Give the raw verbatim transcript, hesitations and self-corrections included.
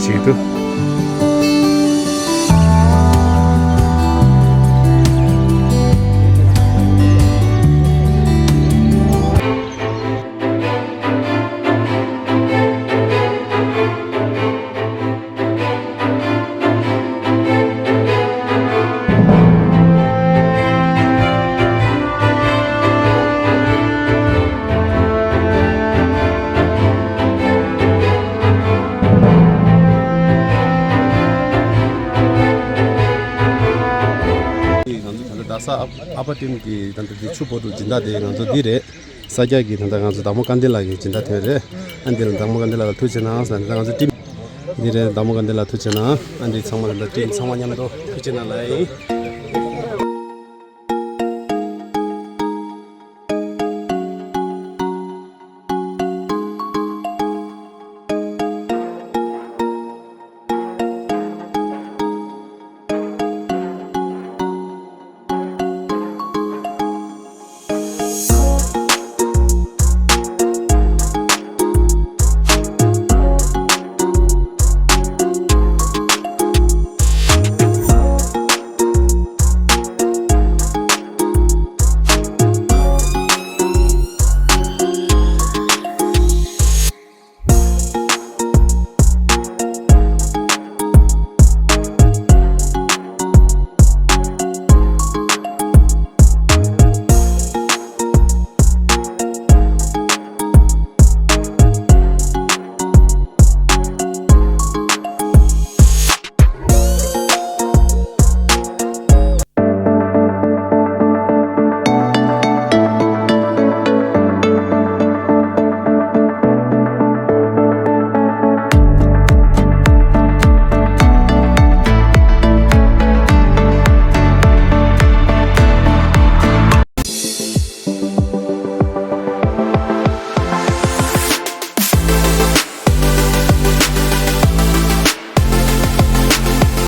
ཞིག་ཏུ། ང་ཚོ་ད་ལྟ་རྡ་ས་ཨ་ཨ་ཕ་ཊིམ་གྱི་ད་ལྟ་འདི་ཆུ་བོ་དྲུག་སྦྱིན་བདག་དེ་ང་ཚོ་འདི་རེད། ས་སྐྱ་གི་ད་ལྟ་ང་ཚོ་བདག་མོ་སྐལ་ལྡན་ལགས་ཀྱི་སྦྱིན་བདག་དེ་རེད། ཨ་འདི་ལ་བདག་མོ་སྐལ་ལྡན་ལགས་ལ་ཐུགས་རྗེ་གནང་ཟེར། ད་ལྟ་ང་ཚོ་ཊིམ་འདི་རེད། བདག་མོ་སྐལ་ལྡན་ལགས་ཐུགས་རྗེ་གནང་། ཨ་འདི་ཚང་མ་ད་ལྟ་ཊིམ་ཚང་མ་མཉམ་དུ་ཐུགས་རྗེ་གནང་ལབ་ཡིན།